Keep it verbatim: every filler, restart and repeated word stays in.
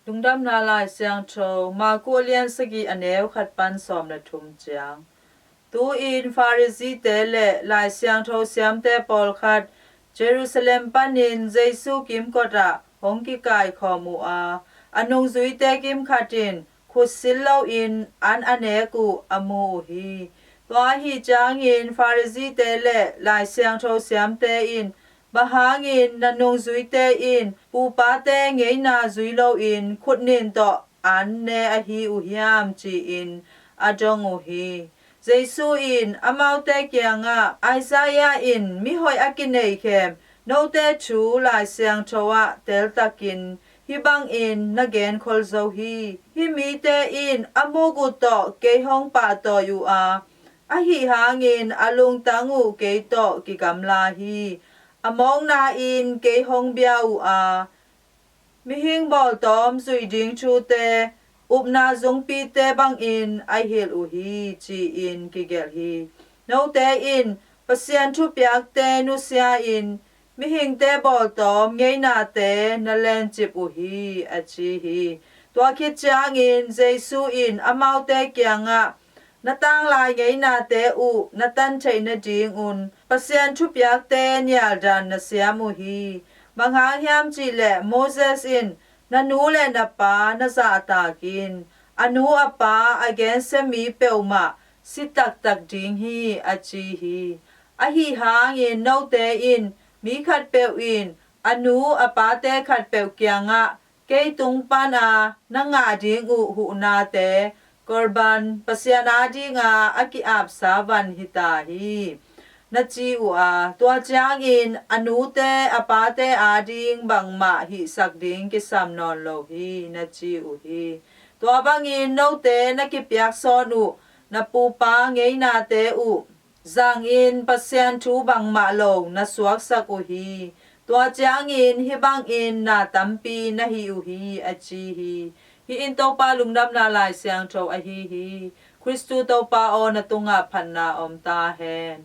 Lungdamna Lai Siangtho, Marku a lian sagih, a neu khat pan sawm le thum ciang. Tu-in Pharisee-te le Lai Siangtho siamte pawlkhat Jerusalem panin Jesu kimkot ah hong kikaikhawm uh a, a nungzuite kimkhat in khutsil loin an a nek uh a mu uh hi. Tua ahih ciangin Pharisee-te le Lai Siangtho siamte in, "Bang hangin na nungzuite in pupate ngeina zui loin khutnin tawh an ne ahi uh hiam?" ci-in a dong uh hi. Jesu in amaute kiangah, "Isaiah in mihoih a kineihkhem note thu Lai Siangtho ah teltakin hih bangin na genkhol zo hi: 'Hih mite in a muk uh tawh kei hong pahtawi uh a, ahi hangin a lungtang uh kei tawh kigamla hi. A mawkna-in kei hong bia uh a, mihing bawltawm zuih ding thute upna zungpite bangin a hilh uh hi,' ci-in kigelh hi. Note in Pasian thupiakte nusia-in mihingte bawltawm ngeinate na lencip uh hi," a ci hi. Tua khit ciangin Jesu in amaute kiangah, "Na tanglai ngeinate uh na tan theih nadingun Pasian thupiakte nialdan na siam uh hi. Bang hang hiam cih leh Moses in, 'Na nu le na pa na zahtak in; a nu a pa a gensia mi peuhmah si taktak ding hi,' a ci hi. Ahi hangin note in mi khatpeuh in a nu a pate khatpeuh kiangah, 'Kei tung pana na ngah ding uh huhnate, Korban, Pasian adinga a ki-apsa van hi ta hi,' na ci uh a, tua ciangin a nute a pate ading bangmah hihsak ding kisam nawn lo hi, na ci uh hi. Tua bangin note na kipiaksawn uh na pupa ngeinate uh zangin Pasian thu bangmah lo na suaksak uh hi. Tua ciangin hih bangin na tampi na hih uh hi," a ci hi. Hih in Topa Lungdamna Lai Siangtho ahi hi. Khristu Topa aw, na tungah phatna om ta hen.